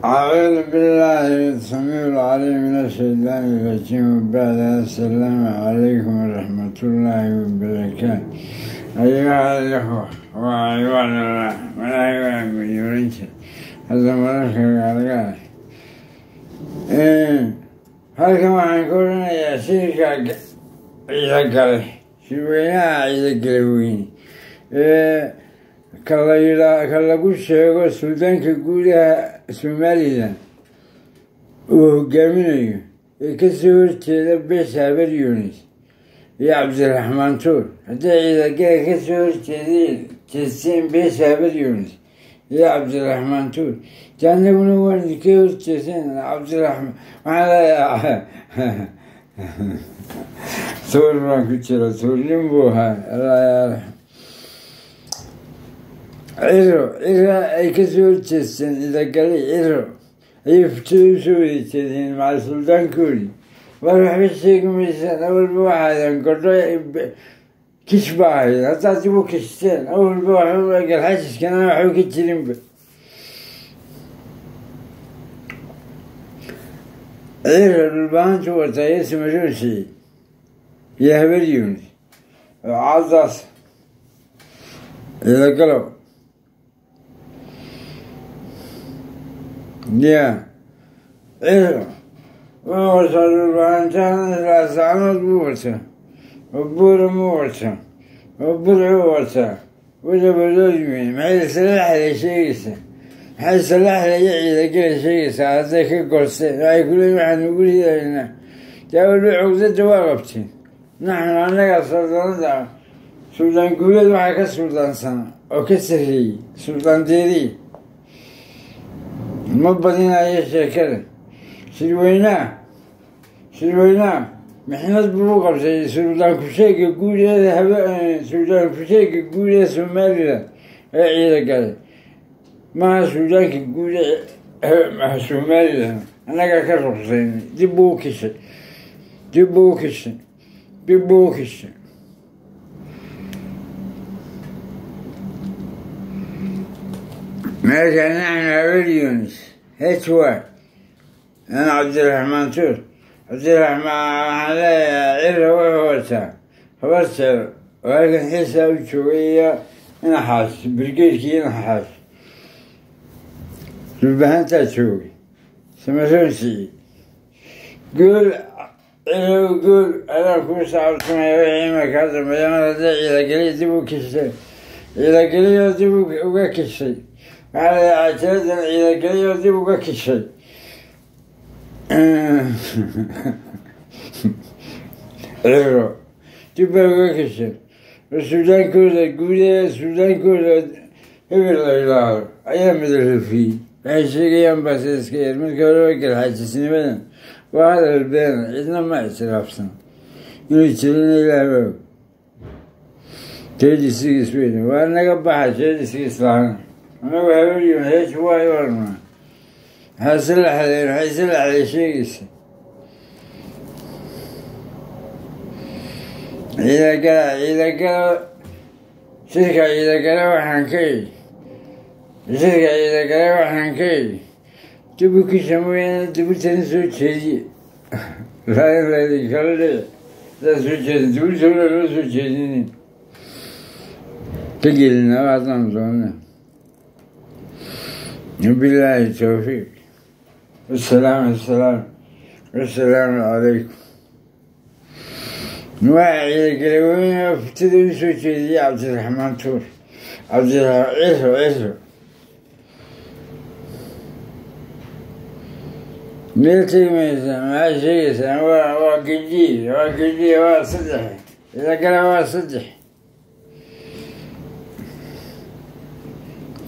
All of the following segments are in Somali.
أعوذ بالله السميع العليم من الشيطان الرجيم. بعد السلام عليكم ورحمة الله وبركاته. أيها الإخوة وعباد الله ولا يورنش هذا مرك على halkan waxaan ka odhanayaa shirka Ciidagale, shirweynaha Ciidagale weyne ee ka la yidhaa, ka lagu sheego suldaanka guudaha Somalilan uu hogaaminayo ee kasoo horjeeda beesha Habar Yunis iyo Cabdiraxmaan Tuur. Hadday Ciidagale kasoo horjeedeen jeesteen beesha Habar Yunis iyo Cabdiraxmaan Tuur, de annaguna waan idinka horjeeseen. Cabdiraxmaan waxaan leeyahay Tuur baan ku jira, tuurnin buu ahaa, Allah yarxam. Ciro, Ciro ay kasoo horjeesteen Ciidagale, Ciro ayay futada usoo wada jeedeen macal suldaankoodii. War waxba sheegi maysaan, awalba waxaadan godho kish baa ahayd, haddaad dib u kishteen awalba waxba galxajiskana waxba ka jirinba. Ciro dhulbahantu wataa iyo Samaroonsiiy iyo Habar Yunis oo caddaas Ciidagalow ya Ciro wuxuu wataa dhulbahantaana Laascanood buu wataa, oo Buura muu wataa, oo Burcuu wataa, wadabadoodweyn. Maxay salaaxda sheegaysaa? Maxay salaaxda iyo Ciidagale sheegaysaa? Hadday ka goosteen waxay ku leeyihin waxaan ugu ridaynaa dee awalba cugdada waa qabteen. Naxnu annaga suldaanada suldaan guuleed waxaa ka suldaansanaa oo ka sarreeyey suldaan deeriye. Ma badinayo sheekada. Shirweynaha mixnad buu u qabtay suldaan kusheega guud ee suldaan kusheega guud ee Somalilan ee Ciidagale. Maaha suldaanka guud ee Somalilan, annagaa ka ruqsaynay. Dib buu u kishay, dib buu u kishay, dib buu u kishay. Meesha naxnu Habar Yunis h y ana Cabdiraxmaan Tuur. Cabdiraxmaan waxaan leeyahay Ciro wuxuu wataa habar jeero oo halkan xiisaa u joogay iyo inaxaas brigeedkii inaxaas dhulbahantaa joogay Samaroonsiiy. Guul Ciro, guul, adaan kuu sacabsamaya. Wixii imanka ka dambeeya mar hadday Ciidageliya dib u kishay, Ciidageliyo dib uga kishay, waxaa la caajaladan Ciidageliyo dib uga kishay Ciro, dib bay uga kishay oo suldaankooda guud ee suldaankooda hebel la yidhaahdo ayaa madalhufiyey. Waxay sheegayaan baase iska yar. Marka horeba galxaajisnimadan waa hadal beena, cidna ma ictiraafsan inuu jirina Ilaah baa og. 36 weyn waa naga baxa, 36 lahana anagu Habar Yunis h y warnaa. Maxaa salaxdeen? Waxay salaxday sheegaysa Ciidagala, Ciidagala, shirka Ciidagale waxaan ka idhi, shirka Ciidagale waxaan ka idhi dib u kisha mooyaane dibutana soo jeediye laain laydinkala dhici. Haddaan soo jeedin dibutooda loo soo jeedinin ka gelinaba haddaan doona. Wabilaahi towfiiq. Wasalaam, wasalaam, wasalaamu calaykum. Waa Ciidagale weyne oo fitada u soo jeediyey Cabdiraxmaan Tuur, Cabdiraxmaan Ciro, Ciro meel tegi maysaan. Maxaa sheegaysaan? Waa gejiye, waa gejiye, waa saddex Ciidagale, waa saddex,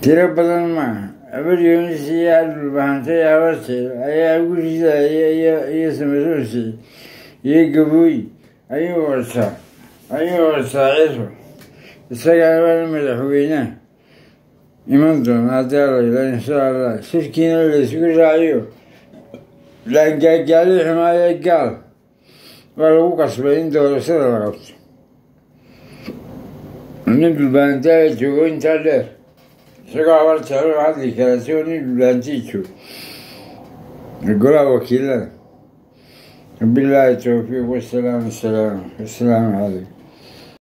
tiro badan maaha. Habar Yunis iyo hal dhulbahantay habar jeero ayaa ugu ridaya iyo Samaroonsi iyo Gabooyi ayuu wataa, ayuu wataa Ciro. Isagaa waana madaxweynaha iman doona haddii Alla yidhaa insha Allah. Shirkiina la isugu raaciyo laangaagaali xumaaye gaal waa lagu qasbay in doorashada la qabto. Nin dhulbahantaa joogo intaa dheer isagoo habar jeclo hadli kara, isagoo nin dhulbahantii joogo. Golaha wakiilada. Bilaahi towfiiq, wasalaam, salaam, wasalaamu calaykum.